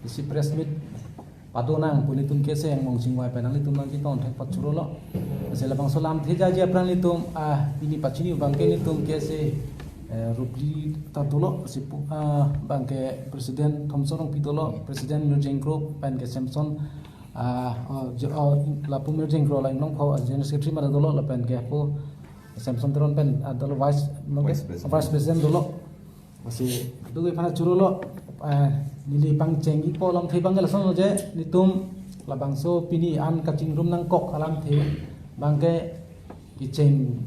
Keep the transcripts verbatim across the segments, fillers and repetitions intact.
isi press meet pado nang pu nelitum KSA angmong chingvai pen nanglitum nangchetong thek pachuro lo. Lasi labangso alamthe jaji aphrang nelitum, ah, pini pachini abangke nelitum KSA, eh, Rupli ta dolo, si pu-, ah, abangke President Thomson Rongpi dolo, President Mirjeng Group, pen ke Samson, ah, oh, je-, oh, lapu Mirjeng Group la inglong pho, ah, General Secretary mara dolo, lapen ke apo Samson Teron pen, ah, dolo Vice, no, Vice President. Vice President dolo. Lasi, dugi phana churo lo, eh, neli pangcheng-ipo alamthe abangke lason lo je, nelitum labangso pini an kachingrum nangkok alamthe abangke kecheng,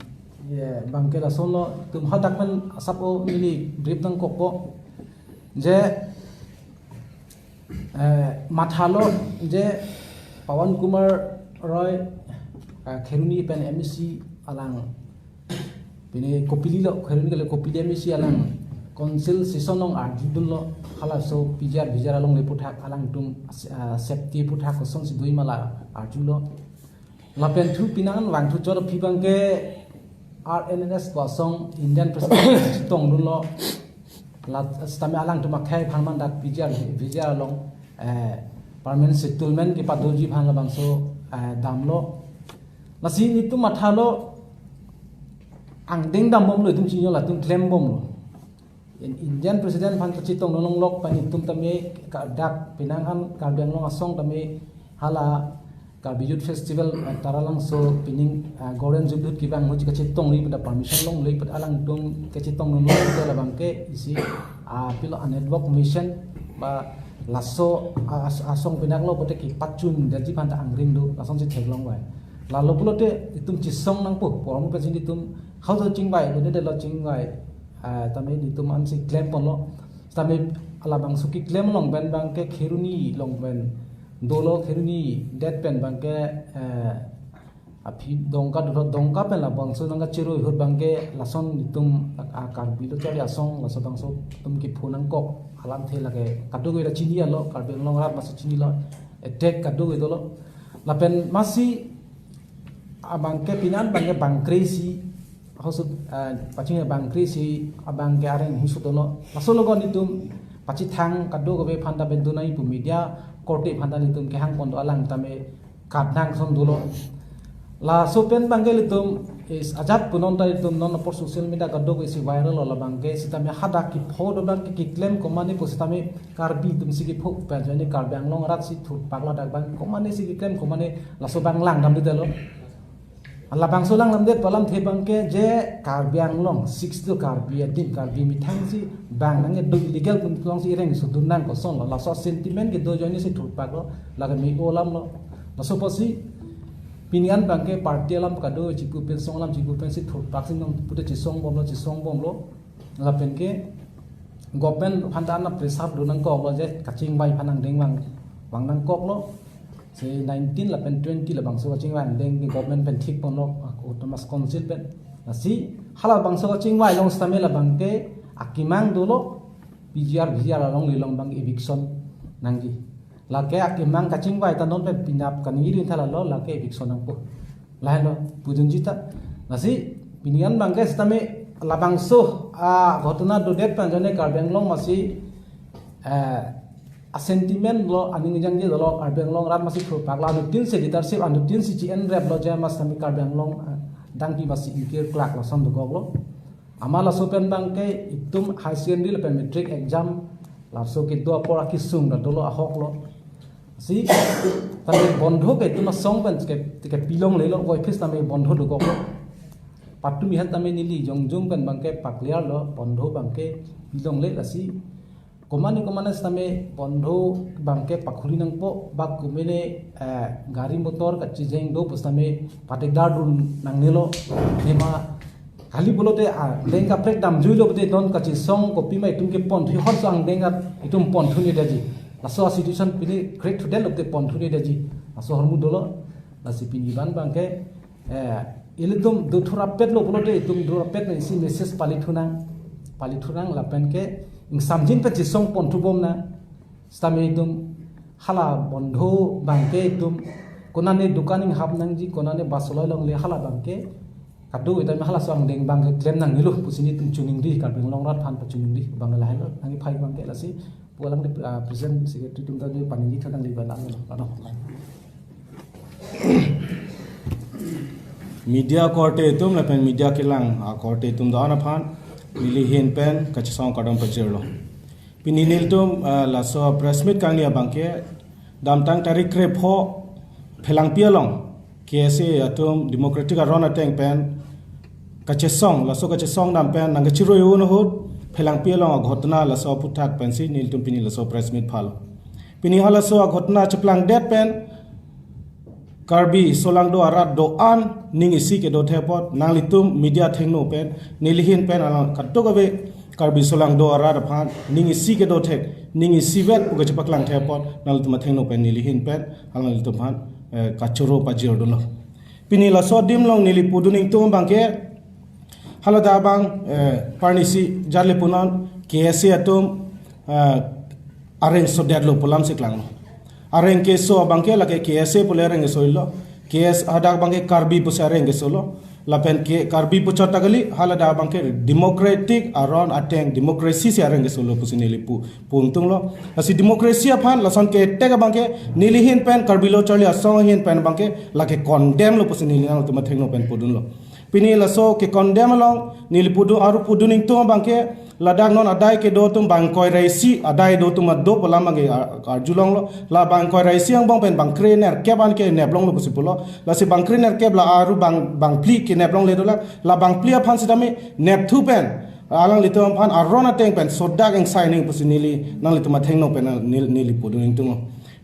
ye, abangke lason lo, nelitum hadak pen asap o neli brief nangkokpo. Je, eh, mathalo je Pawan Kumar Roy, eh, Kheroni pen MAC alang, pini Kopili lo, Kheroni kali Kopili MAC alang council session along arjudunlo, halaso PGR VGR alongle aputhak alangtum, ah, safety aputhak kosonsi doi ma la arjulo. Lapen thu pini an vangthu chot aphi abangke RNNS pu asong Indian President chetongdunlo. La sitame alangtum akhei aphan man dak PGR VGR along, eh, permanent settlement kepadoji aphan labangso, eh, damlo. Lasi nelitum mathalo angdeng dambomlo, itum chinilo, latum klembomlo. In-, Indian President aphan kachetong nonlok pen itum tame ka-, dak pini an Karbi Anglong asong tame hala Karbi Youth Festival, eh, Taralangso pining, eh, Golden Jubilee kevang ahut kachetongri pada permission longle pada alangtum kachetong nonlok pada labangke isi, ah, pilo a network mission ba laso, ah, as-, asong pini an lo bote kepachun detji aphan ta angring do, lasonsi theklong vai. Lalo pulote itum chesong nangpo, pormu pensi nelitum hausa chingvai, bode delo chingvai, ah, tame nelitum ansi klemponlo. Tame labangso keklem along pen abangke Kheroni along pen dolo, Kheroni det pen abangke, eh, aphi Dongka dolo, Dongka pen labangso nangkachirui ahut abangke lason nelitum a, a Karbi lo chari asong laso bangso atum kepho nangkok alamthe lake kadokave ta chinilo, Karbi Anglong arat masi chinilo, attack kadokave dolo. Lapen masi abangke pini an abangke bangkre isi, hausa, eh, pachini bangkre isi abangke areng husut dolo. Laso logon itum pachethang kadokave aphan ta bendunai pu media korte aphan ta nelitum kehangpon do, alang tame kadnang son dolo. Laso pen abangke nelitum is ajat punon ta nelitum non apor social media kadokave isi viral lo, labangke sitame hadak kepho do abangke keklem komane pu sitame Karbi atumsi kepho pen jani Karbi Anglong aratsi thurpak ladak abang komanesi keklem komane laso abang langdam detlo. Labangso langdamdet pu alamthe abangke je Karbi Anglong six do Karbi adim Karbi methangsi bang nangdo illegal pu alongsi ireng sudun nang kosonlo, laso sentiment kedo ajoinesi thurpaklo, lake me-o alamlo. Laso apotsi pini an abangke party alam kado chipu pen song alam chipu pensi thurpaksi nang pute chesongbomlo, chesongbomlo. Lapen ke government aphan ta ana pressure do nangkoklo je kachingvai aphan angdeng vang, vang nangkoklo. Si nineteen lapen twenty labangso kachingvai angdeng ke government pen thikponlo, ah, autonomous council pen. Lasi halabangso kachingvai along sitame labangke akemang dolo, PGR VGR alongle along abang eviction nangji. Lake akemang kachingvai ta non pen penap kaningri rin thalalo, lake eviction nangpo. Lahenlo pudunji ta. Lasi pini an abangke sitame labangso, ah, ghotona dodet pen jane Karbi Anglong masi, eh, a sentiment lo, aning jangje dolo, Karbi Anglong arat masi thurpak lo, anuttin si leadership, anuttin si GN rep lo, jama sitame Karbi Anglong, eh, dangpi masi ingkir klak lason dokoklo. Amat laso pen abangke itum high secondary lapen matric exam laso kedo apor akesung ta dolo, ahoklo. Si tame bondho ke itum asong pen ke, ke pilonglelo, voiphis tame bondho dokoklo. Patumi hat tame neli jongjung pen abangke paklarlo, bondho abangke pilongle, lasi komane komane sitame bondho abangke pakhuli nangpo, bak kumene, eh, gari motor kachijeng do pu sitame patekdar dun nangnelo, nema kali pulote, ah, angdeng kaprek damjuilo pute non kachesong kopima itum keponthu, hot so angdeng ka itum ponthunedetji. Laso a situation pini create thudetlo pute ponthunedetji. Laso ahormu dolo, lasi pini abang abangke, eh, ilitum dothurapetlo pulote itum thurapet na isi message palithunang, palithunang lapen ke ingsamjin pen chesong ponthubomnang. Sitame itum hala bondho abangke itum konane dukan inghap nangji, konane bus soloi longle, hala abangke kado itum halaso angdeng abangke klem nangnelo pusi nelitum chiningri, Karbi Anglong arat aphan pachiningri abang lahenlo, nangkephai abangke lasi Walang de, ah, present secretary atum ta de paningje thang di bana ano, ano. Media korte atum lapen media kelang akorte atum do-an aphan neli ahin pen kachesong kardom pajirlo. Pini nelitum, ah, laso press meet kangni abangke damtang tarik krepho Phelangpi along K S A atum democratic aron ateng pen kachesong, laso kachesong dam pen nangkachiroi un ahut Phelangpi along aghotona laso aphuthak pensi nelitum pini laso press meet phalo. Pini halaso aghotona cheplangdet pen Karbi solangdo arat do-an ning isi kedo thepot nanglitum media athengno pen neli ahin pen alang kadokave Karbi solangdo arat aphan ning isi kedo thek, ning isivet pu kachepaklang thepot nanglitum athengno pen neli ahin pen alanglitum aphan, eh, kachoro pajir dolo. Pini laso adim along neli pudun ingtung abangke haladak abang, eh, parnisi jale punon K S A atum, eh, areng sodetlo pu alam si klanglo. Areng keso abangke lake K S A pule areng keso lo. K S A hadak abangke Karbi pusi areng kesolo. Lapen ke Karbi puchot ta kali, haladak abangke democratic aron ateng democracy si areng kesolo pusi neli pu, pu ingtunglo. Lasi democracy aphan lason ketek abangke neli ahin pen Karbi Lo Charli Asong ahin pen abangke lake condemn lo pusi neli nangtum athengno pen pudunlo. Pini laso ke condemn along neli pudun aru pudun ingtung abangke ladak non adai kedo atum bang ingkoi ra isi, adai do atum ado pu alam abangke ar-, arjulonglo. La bang ingkoi ra isi angbong pen bang krenerkep an kenep longlo pusi pulo. Lasi bang krenerkep la aru bang, bang phli kenep longle dolang. La bang phli aphan sitame nepthu pen alanglitum aphan aron ateng pen sodak ingsai ning pusi neli nanglitum athengno pen nel-, neli pudun ingtunglo.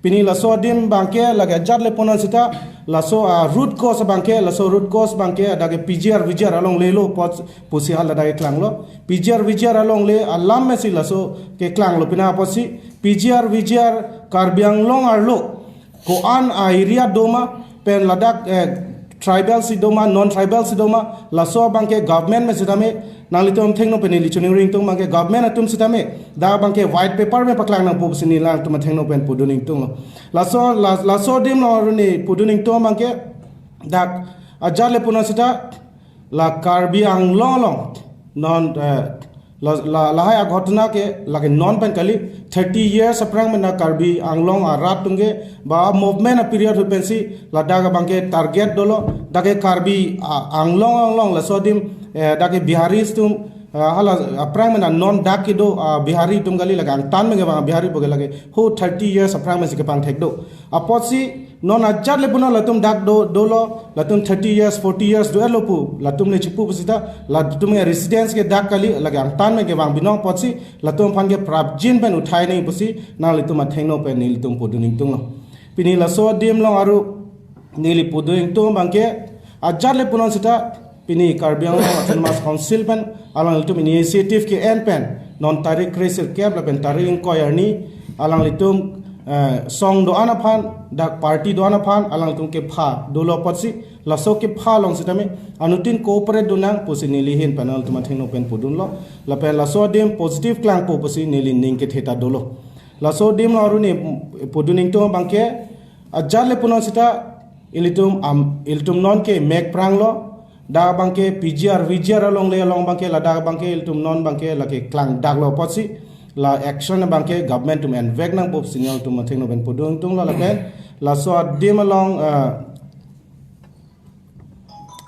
Pini laso adim abangke lake ajat le punon sita laso, ah, root cause abangke, laso root cause abangke adake P G R V G R alongle lo apot pusi haladak klanglo. P G R V G R alongle alam mesi laso keklanglo, pina apotsi P G R V G R Karbi Anglong arlo ko-an a-area doma pen ladak, eh, tribal si doma, non tribal si doma, laso abangke government me sitame nanglitum athengno pen neli choningri ingtung abangke government atum sitame dak abangke white paper me paklang nangpo pusi neli nangtum athengno pen pudun ingtunglo. Laso, la-, laso adim along aru neli pudun ingtung abangke dak ajat le punon sita la Karbi Anglong along non, eh, la, la, lahai aghotona ke lake non pen kali, thirty years aphrang mena Karbi Anglong arat atum ke ba movement a-period ahut pensi ladak abangke target dolo, dak ke Karbi, ah, Anglong along laso adim, eh, dak ke Bihari atum, ah, hala aphrang mena non dak kedo, ah, Bihari atum kali, lake angtan me kevang Bihari puke lake ho thirty years aphrang mesi kepangthek do. Apotsi non ajat le punon latum dak do, dolo, latum thirty years, forty years do-etlo pu latum le chipu pusita, latum ke residence ke dak kali, lake angtan me kevang binong apotsi latum aphan ke prapjin pen uthai ning pusi nanglitum athengno pen nelitum pudun ingtunglo. Pini laso adim along aru neli pudun ingtung abangke ajat le punon sita pini Karbi Anglong Autonomous Council pen alanglitum initiative ke-en pen non tarik kresirkep lapen tarik ingkoi arni alanglitum, eh, song do-an aphan, dak party do-an aphan alanglitum kepha dolo apotsi laso kepha along sitame anuttin cooperate do nang pusi neli ahin pen nangtum athengno pen pudunlo. Lapen laso adim positive klangpo pusi neli ning kethe ta dolo. Laso adim along aru neli pudun ingtung abangke ajat le punon sita ilitum am, ilitum non ke mek pranglo, dak abangke P G R V G R alongle along abangke ladak abangke ilitum non abangke lake klangdaklo apotsi la action abangke government atum envek nangpo pusi nangtum athengno pen pudun ingtunglo. Lapen laso adim along, eh,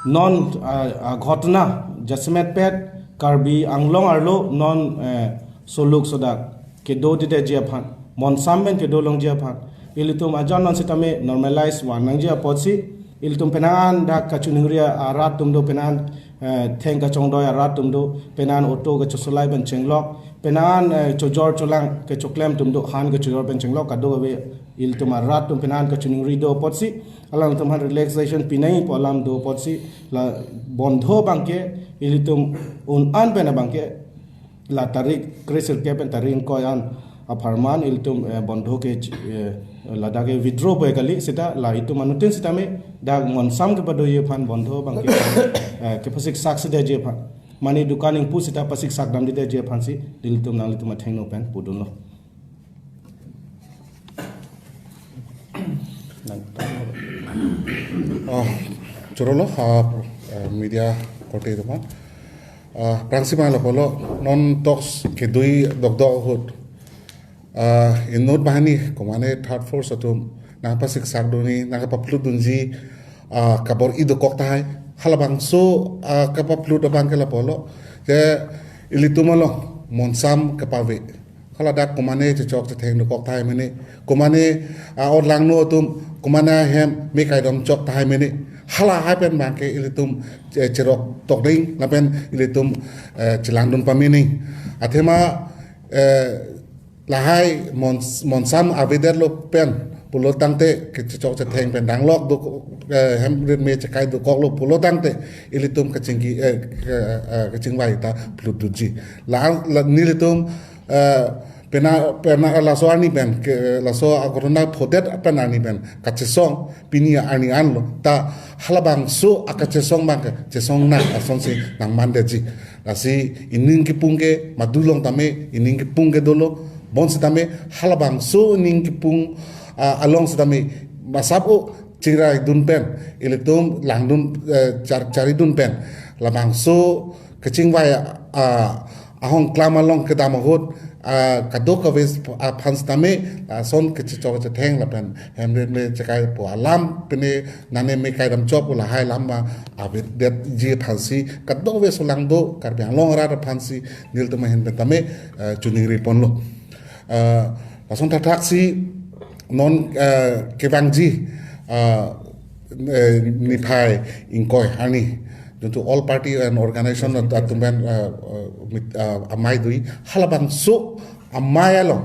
non, ah, ah, ghotona jasemet pet Karbi Anglong arlo non, eh, soluk sodak kedo didetji aphan, monsam pen kedo longji aphan ilitum ajon non sitame normalize van nangji apotsi ilitum penang an dak kachoningri arat atum do, penang an, eh, theng kachongdoi arat atum do, penang an auto kachosolai pen chenglok, penang an, eh, chojor cholang kechoklem atum do, han kachojor pen chenglok, kadokave ilitum arat atum penang an kachoningri do apotsi alangtum aphan relaxation pinangji pu alam do apotsi la bondho abangke ilitum un-an pen abangke la tarik kresirkep pen tarik ingkoi an apharman ilitum, eh, bondho ke, eh, ladak ke withdraw pu kali, sita la itum anuttin sitame dak monsam kepadoji aphan bondho abangke, eh, kepasik sak si detji aphan, mane dukan ingpu sita pasik sak dam di detji aphansi nelitum nanglitum athengno pen pudunlo. Oh, chorolo, ah, eh, media korte atum aphan. Ah, prangsi ma lapulo, non talks kedoi dokdok ahut Ah, inut banghini, komane third force atum nangpasiksak dunji, nangpaplut dunji, ah, kabor-i dokok tahai. Halabangso, ah, kapaplut abang ke lapulo. Je ilitum along monsam kapave. Haladak komane chechok chetheng dokok tahai mene. Komane, ah, orlangno atum, komane ahem me kaidom chok tahai mene. Halahai pen abang ke ilitum, eh, cherok tokding, lapen ilitum, eh, chelangdun pamening. Athema, eh, lahai mons-, monsam avedetlo pen pulo tangte kechechok chetheng pen danglok do, eh, hem rit me chekai dokoklo pulo tangte ilitum kachingki, eh, ke-, eh, kachingvai ta plut dunji. La, la nelitum, eh, pena, pena laso arni pen, ke, laso akorona phodet pen arni pen kachesong pini arni anlo ta halabangso akachesong abang ke chesong nang asonsi nangmandetji. Lasi ining kipung ke madulong tame, ining kipung ke dolo, bonsitame halabangso ining kipung, ah, along sitame masap o chingrai dun pen, ilitum langdun, eh, char-, chari dun pen, labangso kachingvai, ah, ahong klam along kedam ahut, ah, kadokave aphan sitame, ah, ason kechechok chetheng lapen hem rit me chekai pu alam pine nane me kaidam chok pu lahai alam ma avedetji aphansi kadokave solangdo Karbi Anglong arat aphansi nelitum ahin pen tame, eh, choningri ponlo. Eh, lason thakthak si non, eh, kevangji, eh, eh, niphai ingkoi arni juntu all party and organization atum pen, eh, eh, mit-, eh, amei dui, halabangso amei along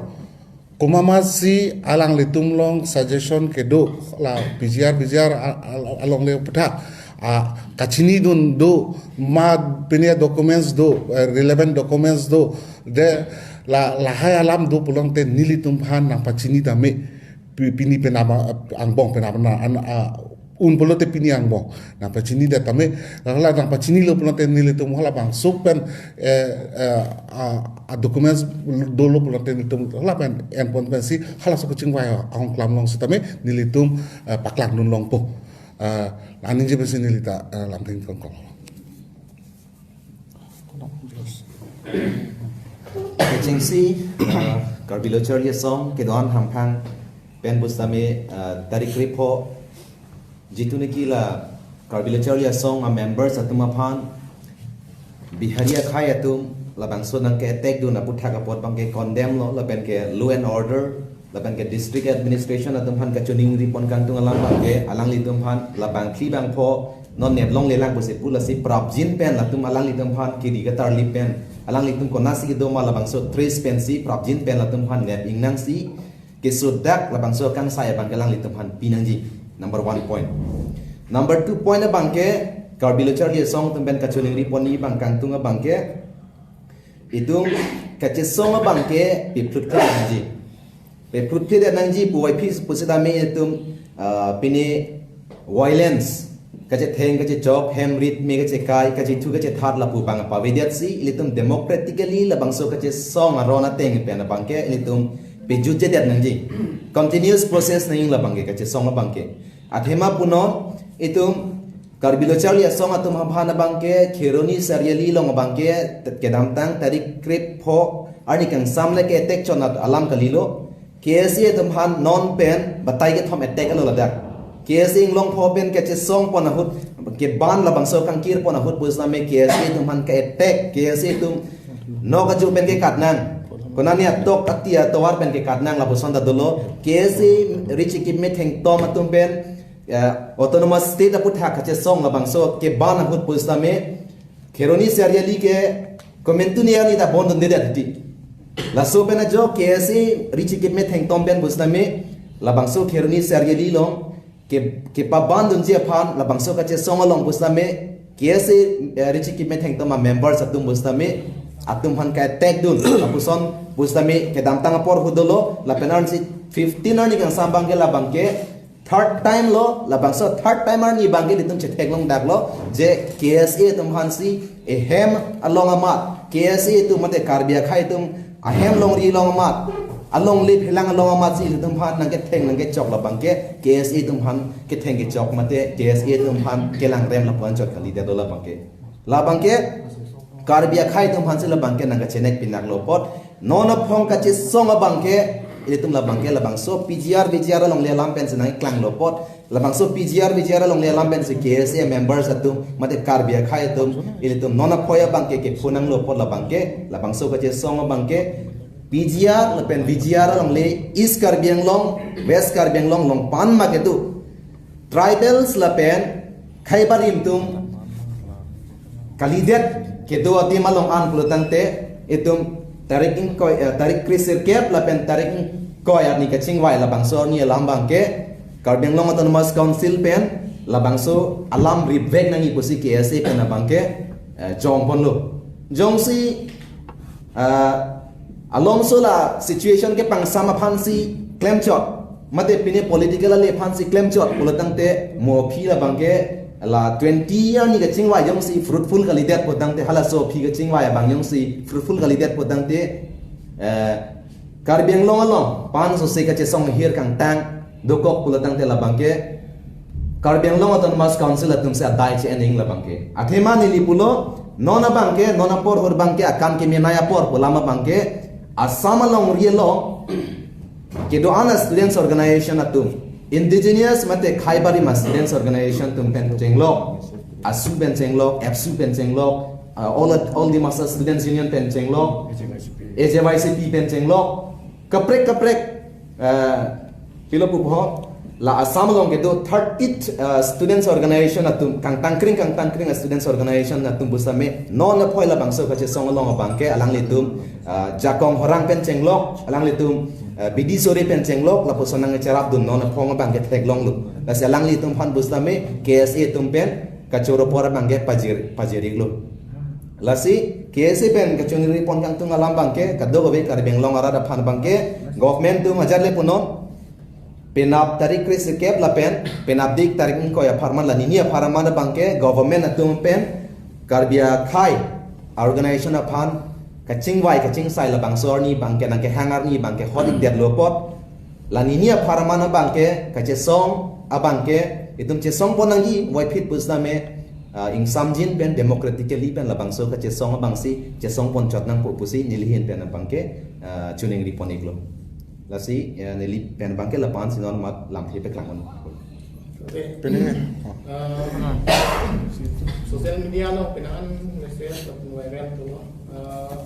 komat ma si alanglitum along suggestion kedo la P G R, P G R a-, a-, alongle aputhak, ah, kachini dun do, ma pine documents do, eh, relevant documents do, de la, lahai alam do pulote nelitum aphan nangpachini tame, pi-, pini penap angbong penap na an, ah, un pulote pini angbong nangpachinidet tame, hala nangpachinilo pulote nelitum halabangso pen, eh, eh, ah, ah, documents dolo pulote nelitum hala pen en pon pensi halaso kachingvai ahong klam along sitame nelitum, eh, paklangdun longpo. Eh, la ningje pensi neli ta, eh, lamtheng kongkong. Kechengsi, eh, Karbi Lo Charli Asong kedo-an hamphang pen pusitame, eh, tarik krepho, jitu niki la Karbi Lo Charli Asong a members atum aphan Bihari akhei atum labangso nangke-attack dun aputhak apot abang ke condemn lo, lapen ke law and order, lapen ke district administration atum aphan kachoningri pon kangtung alam abang ke alanglitum aphan labang phli bangpho non nep longlelang pusi pu lasi prapjin pen latum alanglitum aphan kiri katarlip pen alanglitum konatsi kedo ma labangso trace pensi prapjin pen latum aphan nep ingnangsi kesodak labangso kangsai abang ke alanglitum aphan pinangji. Number one point. Number two point abang ke Karbi Lo Charli Asong atum pen kachoningri ponji abang kangtung abang ke itum kachesong abang ke pephlutphlet nangji. Pephlutphlet nangji puvoiphit pusitame itum, ah, pine violence, kachetheng kachechok, hem rit me kachekai, kachethu kachethat lapu abang pavedetsi ilitum democratically labangso kachesong aron ateng pen abang ke ilitum pejutjedet nangji. Continuous process nangji labang ke kachesong abang ke. Athema punon itum Karbi Lo Charli Asong atum aphan abang ke Kheroni Chariali along abang ke kedamtang tarik krepho arni kangsam le ke-attack chot alam kalilo. K S A atum aphan non pen batai kethom attack lo ladak. K S A inglongpho pen kachesong pon ahut, keban labangso kangkir pon ahut pusitame K S A atum aphan ke-attack, K S A atum nok aju pen kekat nang. Konane atok ati atovar pen kekat nang lapuson ta dolo. K S A Richi Kipme Thengtom atum pen, eh, autonomous state aputhak kachesong labangso keban ahut pusitame Kheroni Chariali ke komantu ni ani ta bon dundedet ti. Laso pen ajo K S A Richi Kipme Thengtom pen pusitame labangso Kheroni Chariali along ke, kepaban dunji aphan labangso kachesong along pusitame K S A, eh, Richi Kipme Thengtom a members atum pusitame atum aphan ke-attack dun lapuson pusitame kedamtang apor ahut dolo lapen arnisi fifteen arni kangsam abang ke labang ke third time lo, labangso third time arni abang ke ilitum chetheklong daklo je K S A atum aphansi ehem along amat, K S A atum mate Karbi akhei atum ahem longri along amat, alongle phelang along amatsi ilitum aphan nangketheng nangkechok labang ke K S A atum aphan ketheng kechok mate K S A atum aphan kelangrem lapu-an chot kalidet lo labang ke. Labang ke Karbi akhei atum aphansi labang ke nangkachenek pinaklo apot Non aphong kachesong abangke, ilitum labangke, labangso P G R, V G R alongle alam pensi nangklanglo apot, labangso P G R, V G R alongle alam pensi K S A members atum, mate Karbi akhei atum, ilitum non aphong abangke, kephonanglo apot labangke, labangso kachesong abangke, P G R lapen V G R alongle East Karbi Anglong, West Karbi Anglong along pen ma kedo tribals lapen khei barim atum kalidet kedo adim along an pulotangte itum tarik ingkoi, eh, tarik kre-sirkep lapen tarik ingkoi arni kachingvai labangso arni alam abangke Karbi Anglong Autonomous Council pen labangso alam ripvek nangji pusi K S A pen abangke, eh, jongponlo. Jongsi, ah, alongso la situation kepangsam aphansi klemchot, mate pine political ale aphansi klemchot pulotangte mo aphi labangke la twenty year ni kachingvai jongsi fruitful kalidet pulotangte, halaso aphi kachingvai abang jongsi fruitful kalidet pulotangte, eh, Karbi Anglong along pen sose kachesong ahir kangtang dokok pulotangte labangke Karbi Anglong Autonomous Council atumsi adai che-en ing labangke. Athema neli pulo, non abangke, non apor hur abangke, akam kemenei apor pu alam abangke, Assam alongri along kedo-an a students organization atum, indigenous mate khei barim a students organization atum pen chenglok, ASU pen chenglok, APSU pen chenglok, uh, all, All Dimasa Students Union pen chenglok, A J Y C P pen chenglok, kaprek kaprek, eh, pilo pupo, la Assam along kedo thirty, eh, students organization atum, kangtangkring, kangtangkring a students organization atum pusitame non aphong labangso kachesong along abangke alanglitum, eh, Jakong Horang pen chenglok, alanglitum, eh, Bidi Sore pen chenglok, lapuson nangcherapdun non aphong abangke theklonglo. Lasi alanglitum aphan pusitame K S A atum pen kachoro apor abangke pajir, pajir-iklo. Lasi K S A pen kachiningri pon kangtung alam abangke, kadokave Karbi Anglong arat aphan abangke, government atum ajat le punon, penap tarik kre-sirkep lapen penapdik tarik ingkoi apharman, la nini apharman abangke government atum pen Karbi akhei organization aphan kachingvai kachingsai labangso arni abangke nangkehang arni abangke hot-ikdetlo apot, la nini apharman abangke kachesong abangke itum chesongpon nangji, puvoiphit pusitame, ah, ingsamjin pen democratically pen labangso kachesong abangsi chesongponchot nangpo pusi neli ahin pen abangke, ah, chiningri pon-iklo. Lasi, eh, neli pen abangke la-ansi non amat lamthe paklang-un. Okay. Pini, oh. Eh, social media along penang message atau viral tu, eh,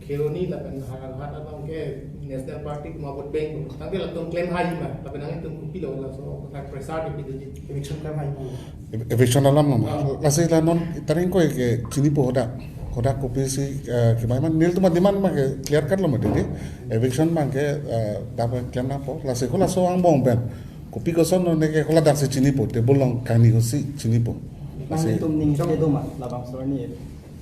Kheroni lapen Howraghat abangke National Party atum a-vote bank tu. Tangte latum claim hai ma, lapen nangtum kopilo laso, like, pressure di pidunji. Eviction claim hai ma. Ev-, eviction alam ma. Ah. Lasi la non tarik ingkoi ke chinipo hadak. Hadak kopisi, eh, kemai ma, nelitum a-demand abangke clear cut lo mati di. Eviction abangke, eh, dak claim nangpo. Lasi halaso angbong pen kopi koson non ke hala daksi chinipo, table along kangni kosi chinipo. Lasi nangtum ning kedo ma, labangso arni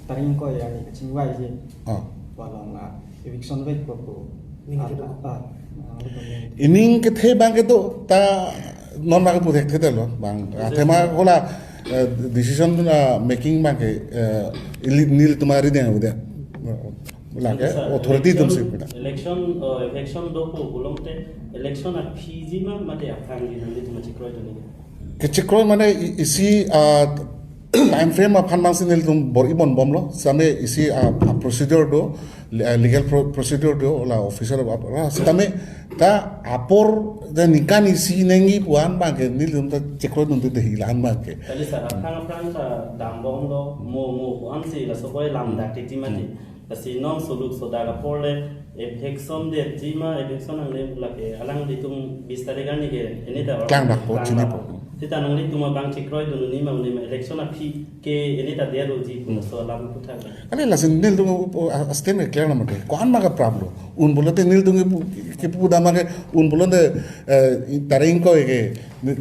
tarik ingkoi arni kachingvaiji. Ah. Pu along la eviction vekpo pu. Ning kedo. Ah, ah, nangtum ning. Ining kethe abangke do, ta non abangke pu thekthe lo, bang. Yes, sir. Athema hala, eh, decision, ah, making abangke, eh, ili-, nelitum arideng udah. Lake, sir, authority atum election, si pida. Election, uh, eviction dopo pulote, election aphiji ma mate aphrangji nanglitum chekroi dunji? Kechekroi mane i-, isi, uh, time frame aphan abangsi nelitum bor-ibomlo, sitame isi, uh, procedure do, le-, uh, legal pro-, procedure do, la official, uh, la, sitame ta apor, ta ningkan isi nangji pu-an abangke, nelitum ta chekroi dunde, dei la-an abangke. Kali sir, aphrang aphrang ta dambomlo, mo, mo pu-ansi laso koi lam dak titi mati. Hmm. Lasi non suluk sodak apor le, eviction detji ma, eviction nangle lake, alanglitum bis tarik arni ke, ini ta orang klangdakpo, klangdakpo, chinipo. Sita nanglitum abang chekroi dunji ma, dunji ma, election aphi ke ini ta der uji, hmm, so alam puthak. Kali lasi nelitum, uh, uh, stand ke clear lo mati. Ko-an ma kapraplo. Un pulote nelitum ke pu-, kepu dam ke, un pulote, eh, tarik ingkoi ke,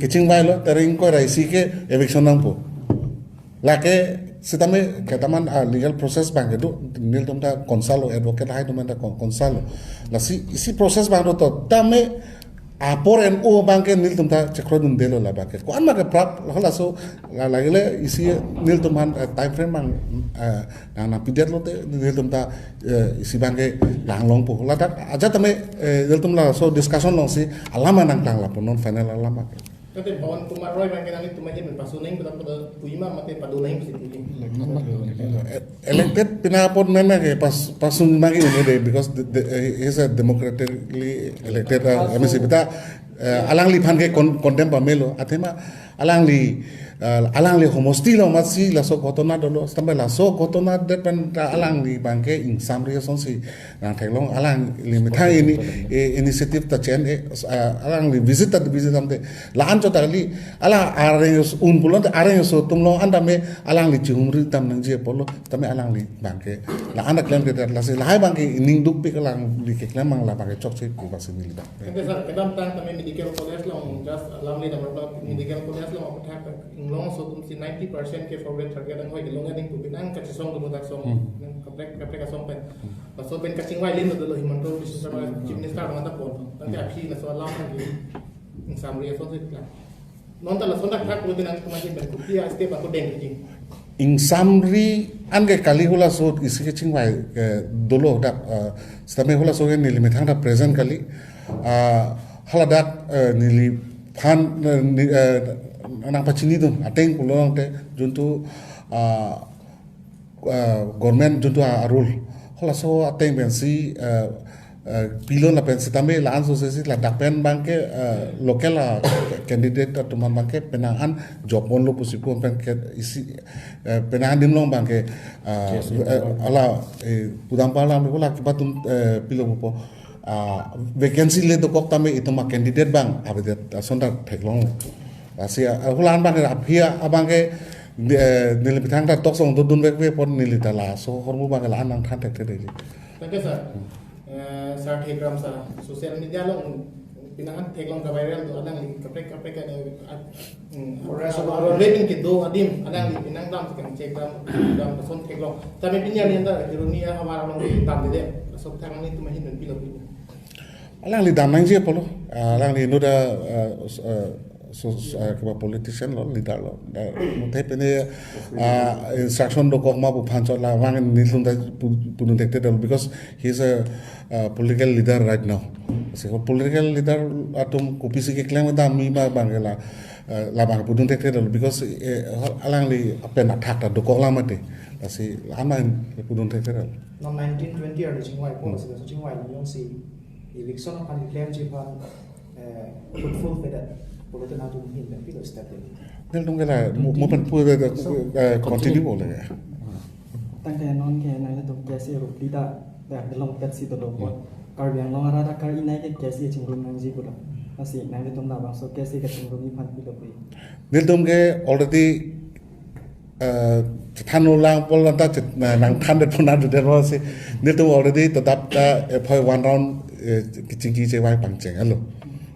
kachingvailo, tarik ingkoi ra isi ke eviction nangpo. Lake sitame ketaman, ah, legal process abangke do, nelitum ta consult-lo, advocate hai atum ta con-, consult-lo. Lasi isi process abang do to, tame apor en o abangke nelitum ta chekroi dundelo labangke. Ko-an ma kaprap, la halaso, la lagile isi nelitum aphan, eh, time frame abang, eh, nang, nangpidet lote nelitum ta, eh, isi abangke langlongpo. Ladak ajat tame, eh, nelitum laso discussion alongsi alam nangklang lapu non final alam abangke. Kate Pawan Kumar Roy abang ke nanglitum ahin pen pasu nangji pu tangte pu-i ma mate padu nangji pusi pu-i? Elected pina apot mena ke pas pasu nangji un-e dei, because the, the, uh, he is a democratically elected uh, M A C. Beta uh, alangliphan ke con- condemn pamelo. Athema alangli uh, alangli homosti along masi laso ghotona dolo. Stambe laso ghotona det pen ta alangli abang ke ingsamri asonsi nangtheklong, alangli methang ini eh, initiative ta chen eh, uh, alangli visit ta visit damte la-an chot kali, alang areng un pulote areng so tumlo an tame alangli chihumri dam nangji apotlo tame alangli abang ke la-an ta klem ke lasi lahai abang ke ining dukpik alangli keklem abang la abang ke chokche pu basi neli abang. Thank you, sir. Kedamtang tame medical college along, just alam le damlo, medical college along aputhak inglong aso atumsi ninety percent ke forward target anghoi kelong aning pu pen nangkachesong dulu dak song, Hmm. nang kaprek kaprek asong pen. Laso pen kachingvai lim dolo Himanta Biswa Sarma Chief Minister abang ta pon. Tangte aphi laso alam lagi ingsamri asonsi klang. Non ta lason dak thak pulote nangtum ahin pen kopi astep ako deng ji. Ingsamri an ke kali halaso isi kachingvai ke dolo dak eh, sitame halaso ke neli methang ta present kali. Ah, haladak eh, neliphan eh, ni- eh, nangpachinidun ateng pulo tangte juntu ah, ah, government juntu a- a-rule halaso ateng pensi ah, ah, pilo lapen sitame la-an so sesi ladak pen abang ke ah, local a candidate atum an abang ke penang an job ponlo pusi pu pen ke isi eh, penang an dim along abang ke ah, Yes, eh, ala eh, pudam palam hala kibatum eh, pilo po ah, vacancy le dokok tame itum a candidate abang avedet ason ta theklong. Lasi ah, hula an abang ke aphi abang ke eh, neli methang ta toksong dodun vekve apot neli ta laso ahormu abang ke la-an nangthan thekthe dei. Thank you, sir. Eh, sir Thekram sir, social media along pina an theklong kaviral do alangli kaprek kaprek ka eh, ah, hmm, Arrest aro aro rebin kedo adim alangli pina dam kangchek dam dam lason theklong. Tame pini ani anta Kheroni ahavar along dam dede. Laso thang nangtum ahin pen pilo pini. Alangli dam nangji apotlo. Ah, alangli inut a ah, s- ah, so, so, ah, keba politician lo, leader lo. Da, muthe pene ah, instruction dokok ma pu aphan chot la abang nelitum ta pu- pudun thekthedet dolo because he is a ah, political leader right now. Si ko political leader atum kopisi keklem dam mi ma abang ke la ah, la abang pudun thekthedet dolo because eh, alangli pen athak ta dokok la mate. Lasi la-an abang pudun thekthedet dolo. Non nineteen twenty arni chingvai po, Hmm. lasi laso chingvai along jongsi election aphan klemji aphan eh, fruitful vedet pulote nangtum ahin pen pilo step dei. Nelitum ke la mo mo pen pu eh, So, eh, continue continue. Bole. Tangte non ke nanglitum K S A rup lida dak delong petsi dolo po. Hmm. Karbi Anglong arat akar inai ke K S A chingrum nangji pulo. Lasi nanglitum labangso K S A kachingrum aphan pilo pu-i? Nelitum ke already eh, chethan ulang pol anta chet na nangthan det puna det lo si. Nelitum already tadap ta eh, phoi one round eh, chingki chevai pangcheng alo.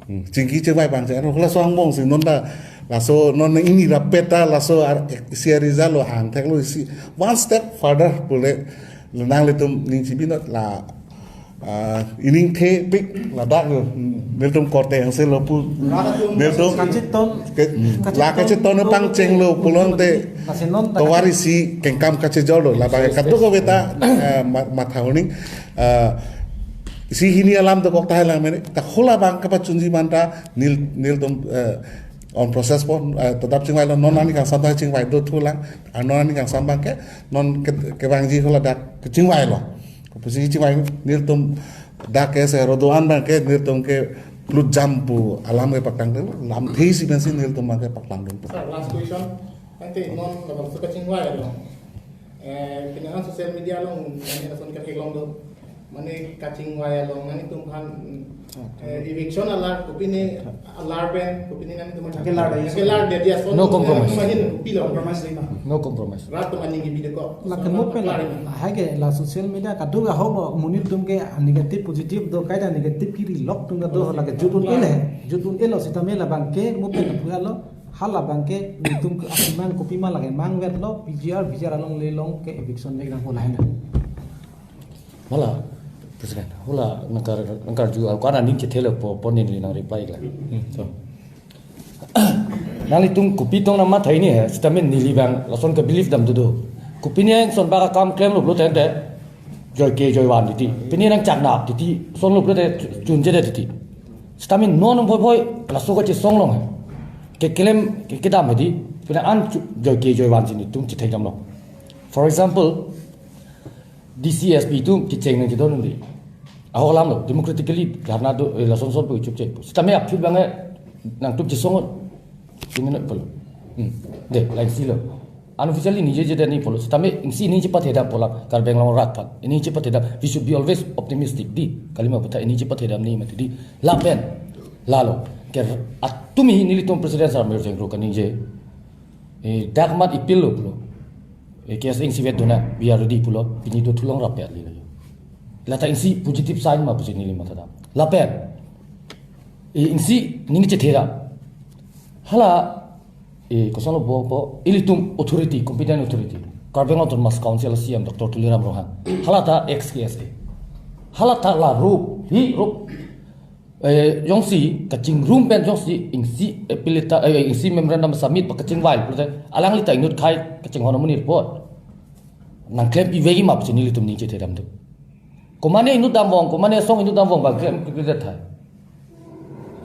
Hmm, chingki chevai pangcheng alo. Halaso angbong si non ta laso non ini rapet ta laso ar- isi arizal lo angthek lo isi one step further pule nanglitum ning chibi not la ah, ining thepik ladak lo. Nelitum korte angse lo pu. Nelitum Kacheton. Ke- Kacheton. La kacheton pangcheng lo pulote Lasi non ta tovar isi kengkam kachejor lo la bang kadokave ta ah, ma- matha honing ah, isi hini alam dokok tahai lang mene ta hula abang kapachunji man ta nel nelitum eh, on process po eh, tadap chingvai lo non ani kangsam ta chingvai do thulang ah, non ani kangsam abang ke non ke- kevangji hula dak kechingvai lo. Kopusi chingvai nelitum dak ke se rodoan abang ke nelitum ke plut jam pu alam ke paklangdun, lamthe isi pensi nelitum abang ke paklangdun. Sir, last question. Tangte non labangso kachingvai along. Eh, pina an social media along, mane lason katheklong do. Mane kachingvai along, nanglitum aphan eh, eviction alar, kopine alar pen, kopine nanglitum aphan Kelar dei. Kelar dei, dia son No compromise. Nanglitum ahin pilo. Compromise dei ma. No compromise. Rat atum aning ke bide ko. Lake mo pen Kelar ini. Hai ke la social media kadokave ahok lo, monit atum ke negative positive do, kaita negative kiri lok atum ke do, lake jut un-e le, jut un-e lo sitame labang ke mo pen phu alo, hala abang ke nelitum ke akiman kopima lake mangvet lo, P G R, V G R along le long ke eviction le nang hola hena. Mala, President, hula nangkar nangkarju ako ana ning chethe lo po po neli nang reply la. Hmm, so. Nanglitum kopi tong nama thai ni he, sitame neli abang lason ke belief dam dudu. Kopine son baka kam klem lo pulote joy ke joy wan titi. Pine nangchak nap titi, son lo pulote chunje de titi. Sitame non phoi phoi laso kachesong long he. keklem ke-, kedam hedi, pina an chu-, joi ke joi van si nelitum chethekdamlo. For example, D C S P atum kecheng nangchedon un-e. Aho alam lo, democratically dharna do, eh, lason son pu chupche. Sitame aphi abang, eh, nangtum chesong. Sini na pulo. Hmm. De, lain si lo. Unofficially ningjeje det neli pulo. Sitame isi ningje pathedam pulo. Karbi Anglong arat aphan. Ningje pathedam. We should be always optimistic di. Kalima puthot ningje pathedam neli mati di. Lapen. Lalo. Ke atum hi nelitum President Sar Mayor Jengkro kaningje. Eh, dak mat ipil lo pulo. Eh, K S A isi vet dona, we are ready pulo, pini do thulong rap ya lilo. Lata isi positive sign ma pusi neli mathadam. Lapen, eh, isi ningje thera. Hala, eh, koson lo bo, bo, ilitum authority, competent authority. Karbi Anglong Autonomous Council C E M Doctor Tuliram Ronghang. Halata ex K S A. Halata la rup, hi rup. Eh, jongsi kachingrum pen jongsi isi appeal ta, eh, isi memorandum submit pakachingvai pulote, alanglita inut khai kachinghon amonit apot nangklempi vegi ma pusi nelitum ningje thedam do. Komane inut damvong, komane asong inut damvong abang klem kikri thai.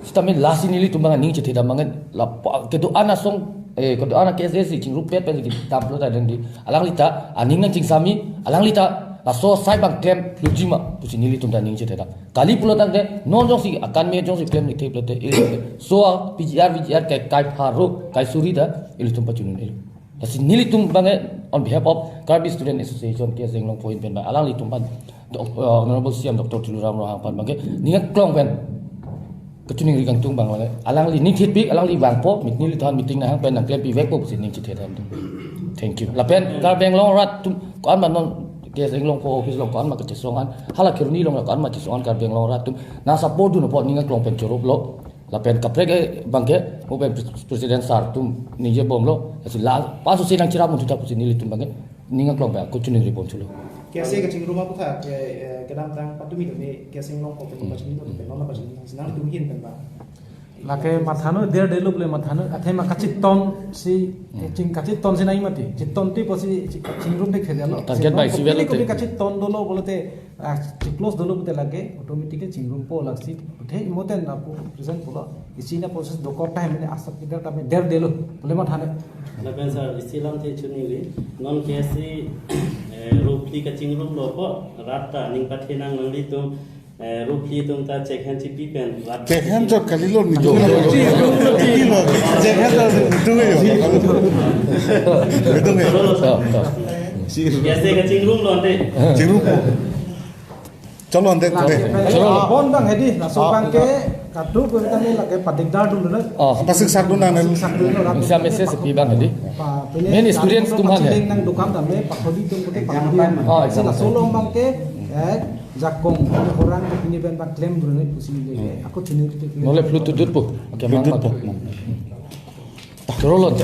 Sitame lasi nelitum abang ningje thedam abang la pa, kedo-an asong, eh, kedo-an K S A si chingrumpet pen kedam pulote dengdi. Alanglita aning nangchingsami, alanglita laso asai abang klem luji ma pusi nelitum ta ningje thedam. Kali pulo tangte, non jongsi akan me jongsi klem nithe pulote, eh, so a P G R, V G R kai, kai pharo, kai suri ta, ilitum pachunun ilo. Lasi nelitum abang on behalf of Karbi Student Association, K S A Inglongpo ahin pen abang, alanglitum aphan, Doc-, uh, Honorable C E M Doctor Tuliram Ronghang aphan abang, ning aklong pen, kachiningri kangtung abang abang, alangli ningthitpik, alangli vangpo, mit neli than meeting nahang pen nangklempi vekpo pusi ningje thedam do. Thank you. Lapen, Karbi Anglong arat atum, ko-an ma non, K S A Inglongpo office along ko-an ma kachesong an, hala Kheroni along ko-an ma chesong an Karbi Anglong arat atum nang support dun apot ning aklong pen chorop lo. Lapen kaprek, eh, abang ke, mo pen pres-, President Sar atum ningje bomlo. Lasi la, pasu se nangcherap mun thuta pusi nelitum abang ke, ning aklong pen kachiningri pon chulo. K S A kachingrum aputhak, eh, eh, kedamtang patumi tumi K S A Inglongpo pen Hmm. pachini to pen, non pachini, nangtum ahin pen abang. Lake mathanoi der delo bole mathanoi athema kachiton si, Hmm. ching kachiton si nai mati. Chiton ti pusi chi-, chingrum de khedelo. Target by Chiton civil kopi te. Kopi kachiton dolo pulote, ah, chi-close dolo pulote lake automatically chingrumpo laksi. Puthe imoten apu present pulo. Isi na process dokok time ne asap kita time der delo. Bole mathanoi. Lapen sir, isi lamthe chuningri. Non K S A, eh, rup phli kachingrumlo apot, rat ta ning pathenang nanglitum, eh, rup phli atum ta check hand chipi pen, rat Check hand chot kalilo, nidung. Nidung. Check hand chot nidung yo. Nidung yo. K S A kachingrumlo ante. Chingrum po. Chalo ante, ante. Chalo. Bon abang hedi, laso Ah. abang ke, kadokave tame lake padigdar dun dun. Oh. Pasik sak dun nang. Pasik sak dun dun. Bisa message pi abang hedi. Pa, pine Main students tum han hai. Nang dukan tame, pakhodi tum pute pakhodi. Oh, Sila exam. Solo abang ke, eh, jakong, orang ke pine pen abang klem dun dun, pusi le. Hmm. Aku chini tu. Nole Bluetooth dut po. Oke, Bluetooth mang, po. Mang. Chorolo.